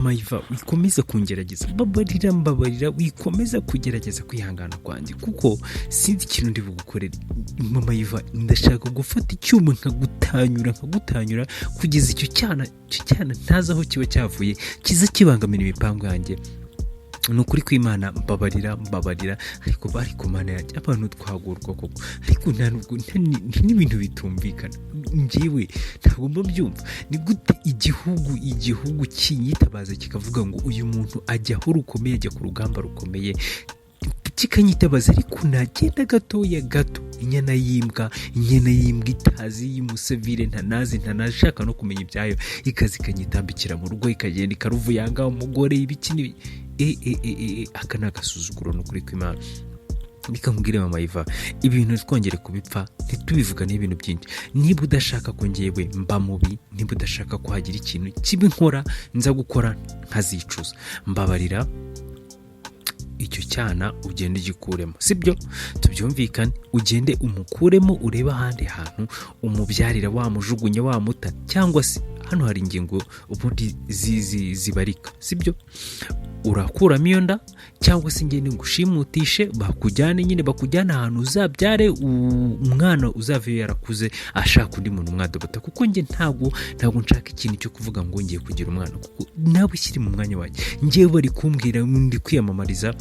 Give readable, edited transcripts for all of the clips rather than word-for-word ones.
Mayiva, wikomeza kungerageza, mbabarira, mbabarira, wikomeza kugerageza kwihangana kwanjye, kuko sinzi ikintu ndi bugukorere. Mama Yiva, ndashaka gufata icyuma nkagutanyura, nkagutanyura kugeza icyo cyana, icyo cyana ntazi aho kiba cyavuye kiza kibangamira imipango yanjye. Ni ukuri kw'Imana, mbabarira, mbabarira. Ariko bari ku Mana yanjye, abantu twagurwa koko, ariko nta nubwo nta n'ibintu bitumvikana. Njyewe ntabwo mba mbyumva. Ni gute igihugu kinyitabaza kikavuga ngo uyu muntu ajya aho rukomeye, ajya ku rugamba rukomeye, kikanyitabaza, ariko nagenda gatoya gato, inyana y'imbwa, inyana y'imbwa itazi, y'umusevire, ntanazi, ntanashaka no kumenya ibyayo, ikaza ikanyitambikira mu rugo, ikagenda ikaruvuyanga umugore, ibiki n'ibi. E e e e, aka ni agasuzuguro, ni ukuri kw'Imana. Reka nkubwire, mama Iva, ibintu twongere kubipfa, ntitubivuga n'ibintu byinshi. Niba udashaka ko ngewe mba mubi, niba udashaka ko hagira ikintu kibi nkora, nza gukora nkazicuza, mbabarira, icyo cyana ugende ugikuremo, sibyo? Tubyumvikane, ugende umukuremo, urebe ahandi hantu umubyarira, wamujugunya, wamuta, cyangwa se hano hari ingingo ubundi zibarika, sibyo? Urakuramo iyo nda, cyangwa se ngende ngushimutishe, bakujyane nyine, bakujyane ahantu uzabyare umwana, uzaveyo yarakuze ashaka undi muntu mwadobota, kuko njye ntabwo nshaka ikintu cyo kuvuga ngo ngiye kugira umwana, kuko nawe ushyire mu mwanya wanjye. Ngewe bari kumbwira ndi kwiyamamariza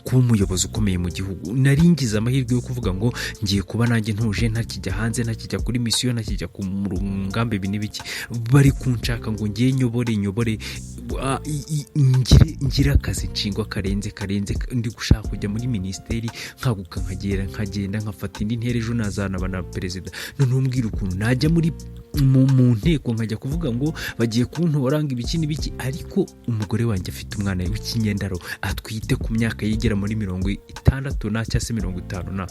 kuba umuyobozi ukomeye mu gihugu, nari ngize amahirwe yo kuvuga ngo ngiye kuba nanjye ntuje, ntakijya hanze, ntakijya kuri misiyo, ntakijya ku ngamba, ibi n'ibiki. Bari kunshaka ngo ngiye nyobore, nyobore, ngire akazi nshingwa karenze, karenze. Ndi gushaka kujya muri minisiteri, nkaguka, nkagera, nkagenda nkafata indi ntera, ejo nazanaba na perezida. Noneho umbwira ukuntu najya muri mu nteko, nkajya kuvuga ngo bagiye kuntora, ngo ibiki n'ibiki, ariko umugore wanjye afite umwana w'ikinyendaro atwite ku myaka yigera muri 60 na cyangwa se 50 na.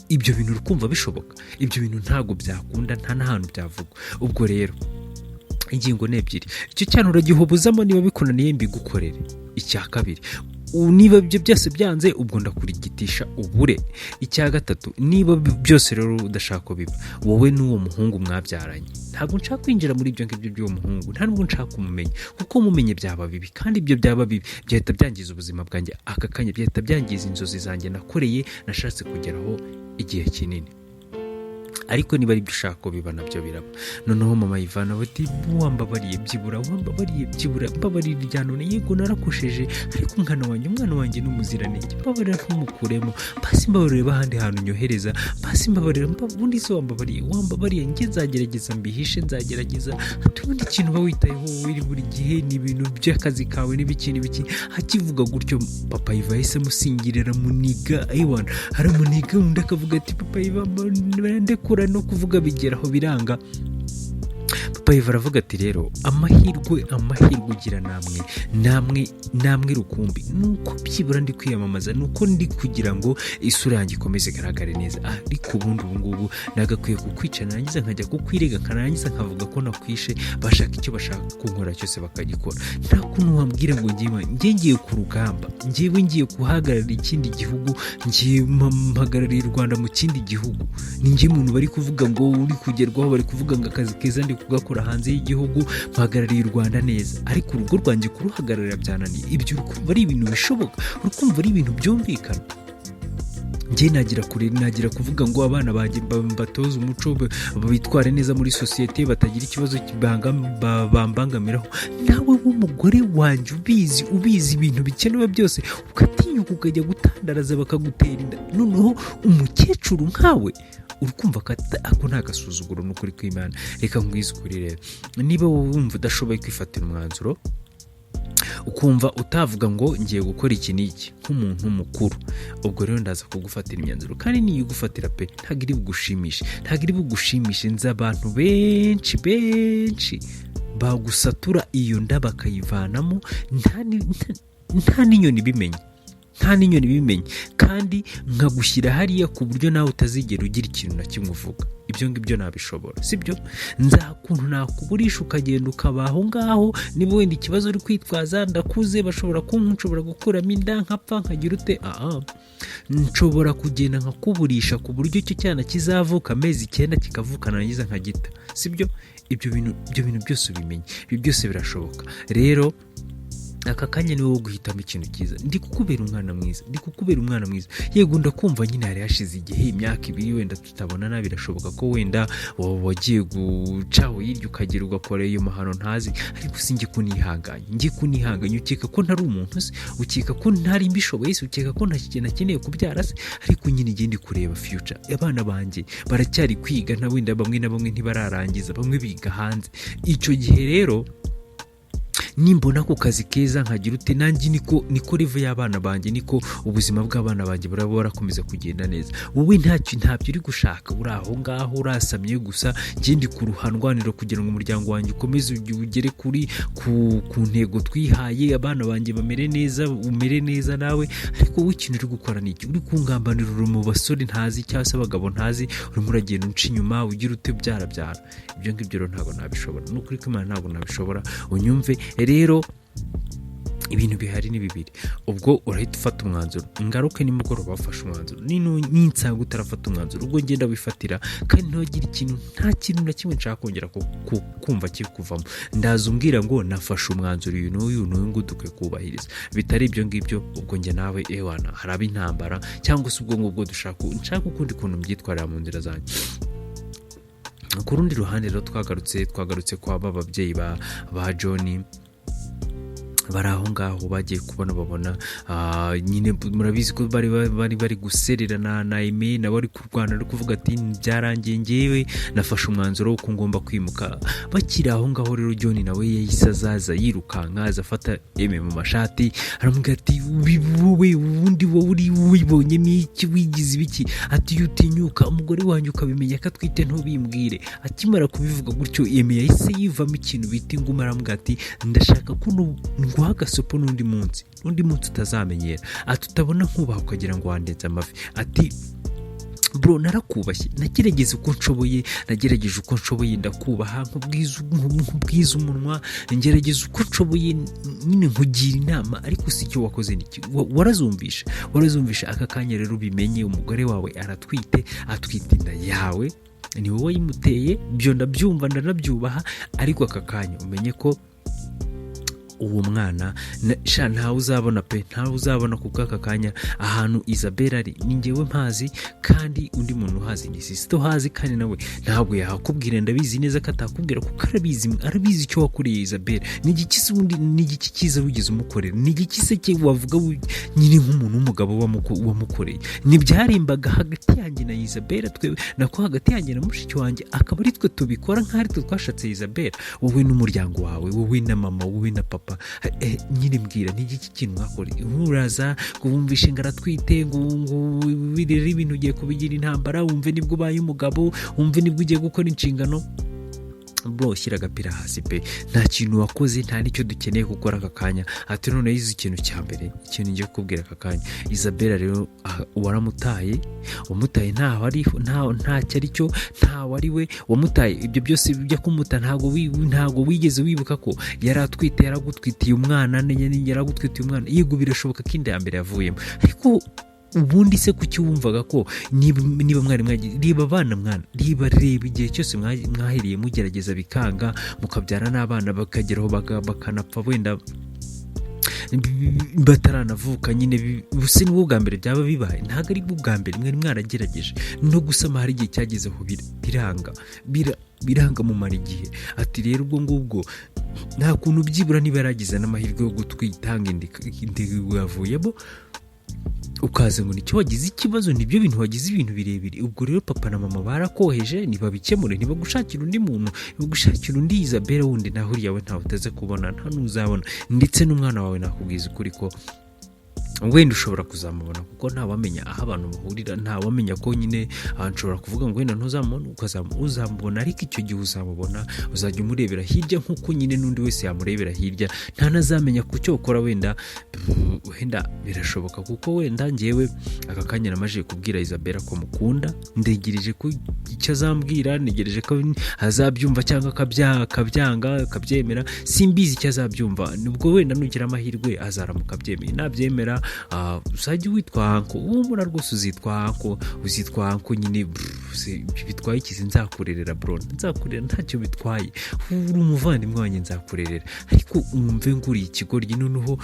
Ibyo bintu uri bishoboka? Ibyo bintu ntabwo byakunda, nta n'ahantu byavugwa. Ubwo rero ingingo ni ebyiri: icyo cyane uragihubuzamo, niba bikunaniye mbigukorere. Icya kabiri, niba ibyo byose byanze, ubwo ndakurigitisha ubure. Icya gatatu, niba byose rero udashaka ko biba, wowe n'uwo muhungu mwabyaranye, ntabwo nshaka kwinjira muri ibyo ngibyo by'uwo muhungu, nta nubwo nshaka kumumenya, kuko mumenye byaba bibi, kandi ibyo byaba bibi byahita byangiza ubuzima bwanjye aka kanya, byahita byangiza inzozi zanjye nakoreye, nashatse kugeraho igihe kinini. Ariko niba ari ibyo ushaka ko biba, nabyo biraba. Noneho mama Ivana bati: "Wambabariye byibura, wambabariye byibura, mbabarira irya none. Yego narakosheje, ariko umwana wanjye, umwana wanjye ni umuziranenge, mbabarira ntumukuremo basi, mbabarira urebe ahandi hantu nyohereza basi, mbabarira, ubundi se wambabariye, wambabariye, njye nzagerageza mbihishe, nzagerageza." Ati: "Ubundi ikintu uba witayeho wowe buri gihe ni ibintu by'akazi kawe n'ibiki n'ibiki." Akivuga gutyo, papa Iva yahise amusingirira, muniga ayiwana, aramuniga. Undi akavuga ati: "Papa Iva, ndekura." No kuvuga bigeraho biranga. Papa Iva aravuga ati: "Rero amahirwe, amahirwe ugira namwe, namwe, namwe rukumbi, ni uko byibura ndi kwiyamamaza, ni uko ndi kugira ngo isura yanjye ikomeze igaragare neza. Ariko ubundi ubu ngubu nagakwiye kukwica, narangiza nkajya kukwirega, nkarangiza nkavuga ko nakwishe, bashaka icyo bashaka kunkora cyose bakagikora. Nta kuntu wambwira ngo ngewe njye ngiye ku rugamba, ngewe ngiye guhagararira ikindi gihugu, ngiye mpagarariye u Rwanda mu kindi gihugu, ni njye muntu bari kuvuga ngo uri kugerwaho, bari kuvuga ngo akazi keza ndi kugakora hanze y'igihugu, mpagarariye u Rwanda neza, ariko urugo rwanjye kuruhagararira byananiye. Ibyo uri kumva ari ibintu bishoboka? Uri kumva ari ibintu byumvikana? Njye nagira kure, nagira kuvuga ngo abana banjye mbatoze umuco, bitware neza muri sosiyete, batagira ikibazo bambangamiraho. Nawe w'umugore wanjye ubizi, ubizi ibintu bikenewe byose, ugatinyuka ukajya gutandaraza, bakagutera inda, noneho umukecuru nkawe, uri kumva ko ako ni agasuzuguro, ni ukuri kw'Imana. Reka nkwize ukuri rero, niba wowe wumva udashoboye kwifatira umwanzuro, ukumva utavuga ngo ngiye gukora iki n'iki nk'umuntu mukuru, ubwo rero ndaza kugufatira imyanzuro, kandi niyo igufatira pe, ntabwo iri bugushimishe, ntabwo iri bugushimishe. Nzi abantu benshi, benshi bagusatura iyo nda bakayivanamo, nta n'inyoni ibimenye, nta n'inyoni ibimenye, kandi nkagushyira hariya ku buryo nawe utazigera ugira ikintu na kimwe uvuga. Ibyo ngibyo nabishobora, sibyo? Nzakuntu nakuburisha ukagenda ukaba aho ngaho. Niba wenda ikibazo uri kwitwaza ndakuze, bashobora nshobora gukuramo inda nkapfa, nkagira ute, aha nshobora kugenda nkakuburisha ku buryo icyo cyana kizavuka amezi 9 kikavuka, narangiza nkagita, sibyo?" Ibyo bintu byose ubimenye, ibyo byose birashoboka. Rero aka kanya ni wowe guhitamo ikintu cyiza. Ndi kukubera umwana mwiza, ndi kukubera umwana mwiza. Yego, ndakumva nyine, hari hashize igihe, imyaka 2 wenda tutabonana. Birashoboka ko wenda wagiye gucaho hirya ukagera ugakora iyo mahano ntazi, ariko si njye kunihanganye, njye kunihanganye. Ukeka ko ntari umuntu se? Ukeka ko ntari mbishoboye se? Ukeka ko ntakeneye kubyara se? Ariko nyine igihe ndi kureba future, abana banjye baracyari kwiga, na wenda bamwe na bamwe ntibararangiza, bamwe biga hanze. Icyo gihe rero nimbona ako kazi keza nkagira ute, nanjye niko level y'abana banjye, niko ubuzima bw'abana banjye buraba burakomeza kugenda neza. Wowe ntacyo, ntabyo uri gushaka, uri aho ngaho urasamye gusa. Njye ndi kuruhandwanira kugira ngo umuryango wanjye ukomeze ugere ku ntego twihaye, abana banjye bamere neza, umere neza nawe. Ariko wowe ikintu uri gukora ni iki? Uri kungambanira, uri mu basore ntazi cyangwa se abagabo ntazi, urimo uragenda unca inyuma, ugira ute, byara. Ibyo ngibyo rero ntabwo nabishobora, ni ukuri ko Imana ntabwo nabishobora, unyumve. Rero ibintu bihari ni bibiri, ubwo urahita ufata umwanzuro, ngaruke nimugoroba wafashe umwanzuro. Ninsanga utarafata umwanzuro, ubwo ngenda wifatira, kandi ntugire ikintu, nta kintu na kimwe nshaka kongera kumva kikuvamo. Ndaza umbwira ngo nafashe umwanzuro uyu n'uyu n'uyu nguyu, dukwiye kubahiriza. Bitari ibyo ngibyo, ubwo njye nawe ewana haraba intambara, cyangwa se ubwo ngubwo dushaka nshaka ukundi kuntu mbyitwarira mu nzira zanjye. Ku rundi ruhande rero twagarutse kwa ba babyeyi ba John bari aho ngaho, bagiye kubona babona nyine murabizi ko bari gusererana na Aime, nawe ari kurwana, ari kuvuga ati byarangiye, ngewe nafashe umwanzuro w'uko ngomba kwimuka. Bakiri aho ngaho rero, John nawe yahise azaza yirukanka, aza afata Aime mu mashati, aramubwira ati wowe ubundi wowe uri wibonyemo iki? Wigize ibiki? Ati iyo utinyuka umugore wanjye ukabimenya ko atwite ntubimbwire. Akimara kubivuga gutyo, Aime yahise yivamo ikintu bita inguma, aramubwira ati ndashaka ko nguha agasopo n'undi munsi utazamenyera. Ati utabona nkubaha ukagira ngo wandenze amavi. Ati bro, narakubashye, nagerageza uko nshoboye, nagerageje uko nshoboye, ndakubaha, nkubwiza umunwa, ngerageza uko nshoboye nyine nkugira inama, ariko si icyo wakoze ni iki? Warazumvisha. Aka kanya rero ubimenye, umugore wawe aratwite, atwite inda yawe, ni wowe wayimuteye. Ibyo ndabyumva, ndanabyubaha, ariko aka kanya umenye ko uwo mwana sha ntawe uzabona pe, ntawe uzabona, kuko aka kanya ahantu Isabella ari ni njyewe mpazi, kandi undi muntu uhazi ni Sisito uhazi, kandi nawe ntabwo yahakubwira. Ndabizi neza ko atakubwira, kuko arabizi icyo wakoreye Isabella. Ni igiki se ubundi? Ni igiki cyiza wigeze umukorera? Ni igiki se cye wavuga nyine nk'umuntu w'umugabo wamukoreye? Ntibyarimbaga hagati yanjye na Isabella, twe nako hagati yanjye na mushiki wanjye, akaba ari twe tubikora nk'aho ari twe twashatse Isabella. Wowe n'umuryango wawe, wowe na mama, wowe na papa, nyine mbwira, ni igiki kintu mwakoreye? Uraza ngo wumvishe ngo aratwite, ngo rero ibintu ugiye kubigira intambara, wumve nibwo ubaye umugabo, wumve nibwo ugiye gukora inshingano. Bro, shyira agapira hasi pe, nta kintu wakoze, nta n'icyo dukeneye gukora aka kanya. Ati noneho izi ikintu cya mbere, ikintu ngiye kukubwira aka kanya, Isabella rero waramutaye, wamutaye ntaho ari, ntacyo ari cyo, ntawe ari we wamutaye. Ibyo byose bijya kumuta, ntabwo wigeze wibuka ko yari atwite, yaragutwitiye umwana, yaragutwitiye umwana. Yego, birashoboka ko inda ya mbere yavuyemo, ariko ubundi se kuki wumvaga ko niba mwari mwagize, reba abana mwana, reba igihe cyose mwahereye mugerageza bikanga, mukabyara n'abana bakageraho bakanapfa wenda bataranavuka nyine, ubuse nibwo bwa mbere byaba bibaye? Ntabwo ari bwo bwa mbere mwari mwaragerageje no gusama, hari igihe cyagezeho biranga, biranga mumara igihe. Ati rero ubwo ngubwo nta kuntu byibura niba yaragize n'amahirwe yo gutwitanga inda yavuyemo, ukaza ngo nicyo wagize ikibazo, nibyo bintu wagize ibintu birebire. Ubwo rero papa na mama barakoheje, ntibabikemure, ntibagushakira undi muntu, ntibagushakira undi Isabella wundi, naho uriya we ntawe uteze kubona, nta n'uzabona. Ndetse n'umwana wawe, nakubwiza ukuri ko wenda ushobora kuzamubona, kuko ntawamenya aho abantu bahurira, ntawamenya ko nyine nshobora kuvuga ngo wenda ntuzamubona, uzamubona, ariko icyo gihe uzamubona uzajya umurebera hirya nk'uko nyine n'undi wese yamurebera hirya, ntanazamenya ku cyo ukora. Wenda birashoboka, kuko wenda ngewe aka kanya namaze kubwira Isabella ko mukunda, ndegereje ko icyo azambwira, ntegereje ko azabyumva cyangwa akabyanga, akabyemera, simbizi icyo azabyumva. Nubwo wenda nugira amahirwe azaramuka abyemeye, nabyemera. Uzajya witwa uncle, humura rwose, uzitwa uncle, uzitwa uncle nyine. Brr, bitwaye ikizi? Nzakurerera bro, nzakurera, ntacyo bitwaye, uri umuvandimwe wanjye, nzakurerera. Ariko wumve ngo uri ikigoryi. Noneho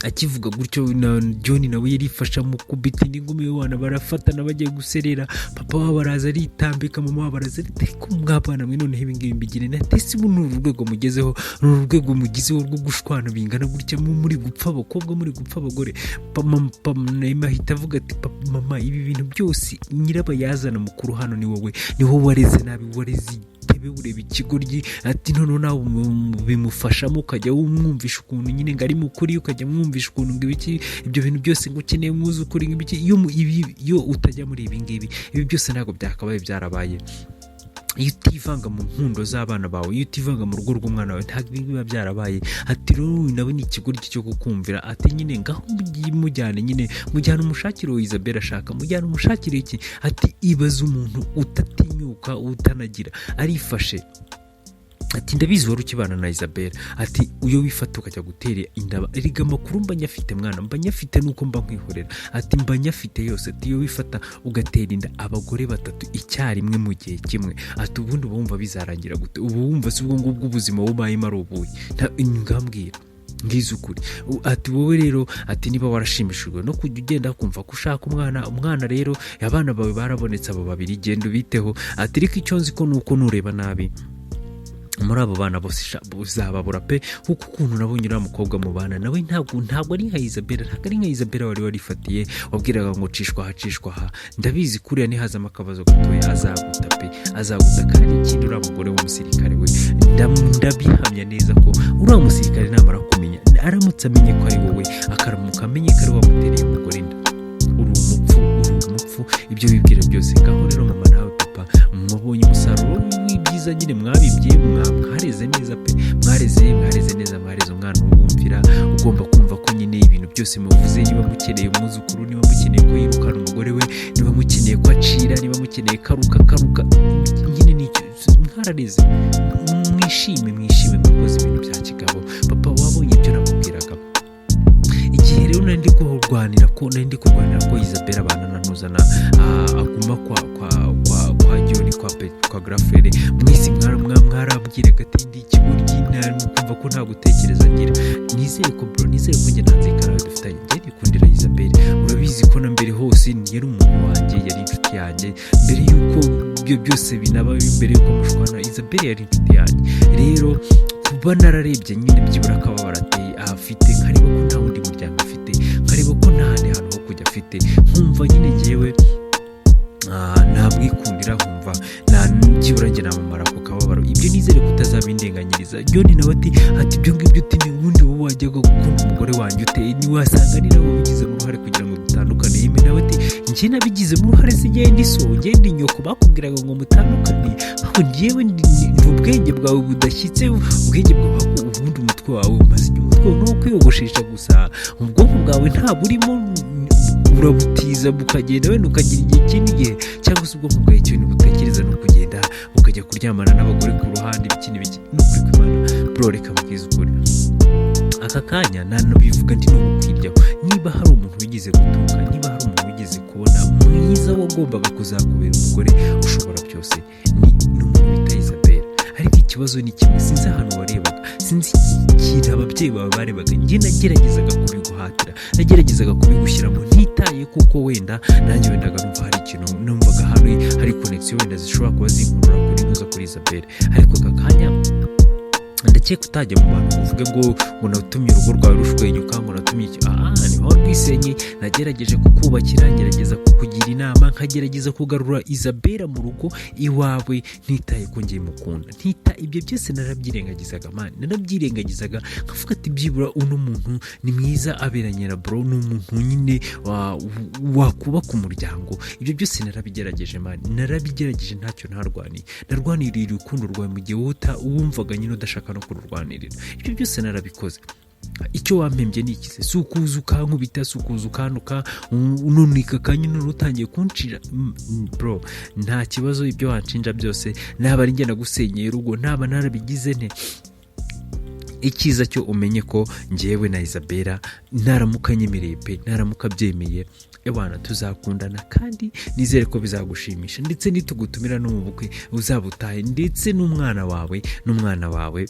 akivuga gutyo na John nawe yarifasha mu kubita indi ngumi wana, barafatana, bagiye guserera. Papa wabo araza aritambika, mama wabo araza ariko mwabana mwe, noneho ibi ngibi mbigire na tesi. Ubu ni uru rwego mugezeho, ni uru rwego mugezeho rwo gushwana bingana gutya, muri gupfa abakobwa, muri gupfa abagore. Papa ahita avuga ati: "Papa, mama, ibi bintu byose nyirabayazana mukuru hano ni wowe, ni wowe wareze nabi, wareze igitebe, ureba ikigoryi." Ati: "Noneho nawe bimufashamo, ukajya wumwumvisha ukuntu nyine ngo ari mukuri, ukajya mwumvisha ukuntu ngo ibiki, ibyo bintu byose, ngo ukeneye umwuzukuru, ngo ibiki. Iyo ibi, iyo utajya muri ibi ngibi, ibi byose ntabwo byakabaye byarabaye. Iyo utivanga mu nkundo z'abana bawe, iyo utivanga mu rugo rw'umwana wawe, ntabwo ibi biba byarabaye." Ati: "Rero uyu nawe ni ikigoryi cyo kukumvira." Ati: "Nyine ngaho mujyane nyine, mujyane umushakire uwo Isabelle ashaka, mujyane umushakire iki." Ati: "Ibaze umuntu utatinyuka, utanagira, arifashe." Ati: "Ndabizi wari ukibana na Isabelle." Ati: "Iyo wifata ukajya gutera inda, erega amakuru mba nyafite mwana, mba nyafite nuko mba nkwihorera." Ati: "Mba nyafite yose." Ati: "Iyo wifata ugatera inda abagore batatu icyarimwe mu gihe kimwe," ati, "ubundi uba wumva bizarangira gute? Ubu wumva si ubwo ngubwo ubuzima bubayemo ari ubuhe? Ngambwira ngize ukuri." Ati: "Wowe rero," ati, "niba warashimishijwe no kujya ugenda kumva ko ushaka umwana, umwana rero, abana bawe barabonetse, abo babiri, genda ubiteho." Ati: "Ariko icyo nzi ko ni uko nureba nabi muri abo bana bose uzababura pe, kuko ukuntu nabonye uriya mukobwa mubana nawe, ntabwo ari nka Isabella, ntabwo ari nka Isabella wari warifatiye, wabwiraga ngo cishwa aha, cishwa aha. Ndabizi kuriya nihazamo akabazo gatoya azaguta pe, azaguta. Kandi ikindi, uriya mugore w'umusirikare we, ndabihamya neza ko uriya musirikare namara kumenya, aramutse amenye ko ari wowe, akaramuka amenye ko ari wowe wamutereye umugore inda, uri umupfu, uri umupfu, ibyo wibwira byose." Ngaho rero mama nawe papa, mubonye umusaruro w'ibyiza nyine mwabibye. Mwareze neza pe, mwareze, mwareze neza, mwareze umwana uwumvira, ugomba kumva ko nyine ibintu byose muvuze, niba mukeneye umwuzukuru, niba mukeneye ko yirukana umugore we, niba mukeneye ko acira, niba mukeneye karuka karuka nyine, nicyo. Mwarareze, mwishime, mwishime, mwakoze ibintu bya kigabo. Papa, wabonye ibyo nakubwiraga igihe rero nari ndi kurwanira ko Isabella abana na Ntuzana, aguma kwa John, kwa Grafere. Mwese mwarambwiraga ati ndi ikigoryi, nari kumva ko nta gutekereza ngira. Nizere ko bro, nizere ko njye nta nzika nawe dufitanye. Njye nikundira Isabella, urabizi ko na mbere hose yari umuntu wanjye, yari inshuti yanjye mbere y'uko ibyo byose binaba, mbere y'uko mushwana. Isabella yari inshuti yanjye. Rero kuba nararebye nyine byibura akababaro ateye afite, nkareba ko nta wundi muryango afite, nkareba ko nta handi hantu ho kujya afite, nkumva nyine ngewe namwikundira, nkumva byibura njye namumara ku kababaro. Ibyo nizere ko utazabindenganyiriza. John nawe ati: "Ibyo ngibyo," uti, "ni ubundi wowe wajyaga gukunda umugore wanjye ute? Ntiwasanga ari nawe wabigizemo uruhare kugira ngo dutandukane?" Yemwe nawe ati: "Njye nabigizemo uruhare? Si ngende iso, ngende inyoko bakubwiraga ngo mutandukane? Ahubwo njyewe ni ubwenge bwawe budashyitse, ubwenge bwawe, ubundi umutwe wawe umaze igihe, umutwe wawe ni uwo kwiyogoshesha gusa, ubwonko bwawe ntabwo urimo, urabutiza bukagenda, wenda ukagira igihe kindi gihe, cyangwa se ubwonko bwawe ikintu butekereza ni ukugenda ukajya kuryamana n'abagore ku ruhande, ibiki n'ibiki." Ni ukuri kw'Imana bro, reka mbwize ukuri, aka kanya nanabivuga ndi no kukwiryaho. Niba hari umuntu wigeze gutunga, niba hari umuntu wigeze kubona mwiza wagombaga kuzakubera umugore ushobora byose, ni umuntu bita Isabella. Ariko ikibazo ni kimwe: sinzi ahantu warebaga, sinzi ikintu ababyeyi bawe barebaga. Njye nageragezaga kubiguhatira, nageragezaga kubigushyiramo, ntitaye kuko wenda nanjye wendaga numva hari ikintu, numvaga hari connection wenda zishobora kuba zinkurura kuri ntuza, kuri Isabella. Ariko aka kanya ndakeka utajya mu bantu ngo uvuge ngo natumye urugo rwawe rushwenyuka, ngo natumye iki. Aha niho rwisenye. Nagerageje kukubakira, ngerageza kukugira inama, nkagerageza kugarura Isabella mu rugo iwawe, ntitaye ko ngiye mukunda, ntita ibyo byose narabyirengagizaga man, narabyirengagizaga, nkavuga ati: "Byibura uno muntu ni mwiza, aberanye na bro, ni umuntu nyine wakubaka umuryango." Ibyo byose narabigerageje man, narabigerageje, ntacyo ntarwaniye. Narwaniriye urukundo rwawe mu gihe wowe wumvaga nyine udashaka no kururwanirira. Ibyo byose narabikoze. Icyo wampembye ni iki se? Si ukuza ukankubita, si ukuza ukantuka, ununika akanya, none utangiye kuncira. Bro, nta kibazo, ibyo wanshinja byose, naba ari njye nagusenyeye urugo, naba narabigize nte. Icyiza cyo umenye ko ngewe na Isabella naramuka nyemereye pe, naramuka abyemeye, ewana tuzakundana, kandi nizere ko bizagushimisha, ndetse nitugutumira no mu bukwe uzaba utahe, ndetse n'umwana wawe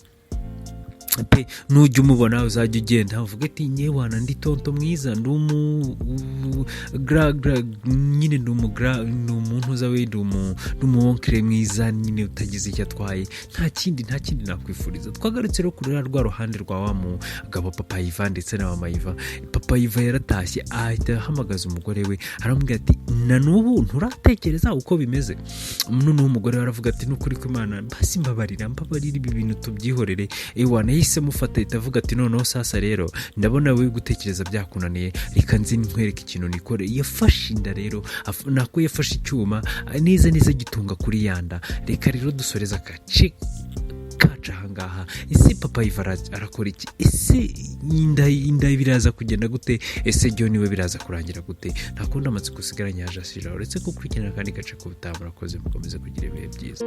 pe, nujya umubona uzajya ugenda uvuge ati: "Nyewana, ndi tonton mwiza, ndi umu gra gra nyine, ndi umugra, ndi umuntu uza we, ndi umu oncle mwiza nyine utagize icyo atwaye." Nta kindi nakwifuriza. Twagarutse rero kuri rwa ruhande rwa wa mugabo Papa Iva ndetse na Mama Iva. Papa Iva yaratashye, ahita ahamagaza umugore we, aramubwira ati: "Na n'ubu nturatekereza uko bimeze?" Noneho umugore we aravuga ati: "Nukuri kw'Imana, basi mbabarira, mbabarira, ibi bintu tubyihorere." Ewana yahise amufata, ahita avuga ati: "Noneho sasa rero ndabona wowe gutekereza byakunaniye, reka nzi nkwereke ikintu nikore." Yafashe inda rero, nako yafashe icyuma neza neza gitunga kuri ya nda. Reka rero dusoreze agace kacu ahangaha. Ese Papa Iva arakora iki? Ese inda biraza kugenda gute? Ese John we biraza kurangira gute? Nta kundi, amatsiko usigaranye yaje ashyira uretse gukurikirana akandi gace k'ubutaha. Murakoze, mukomeze kugira ibihe byiza.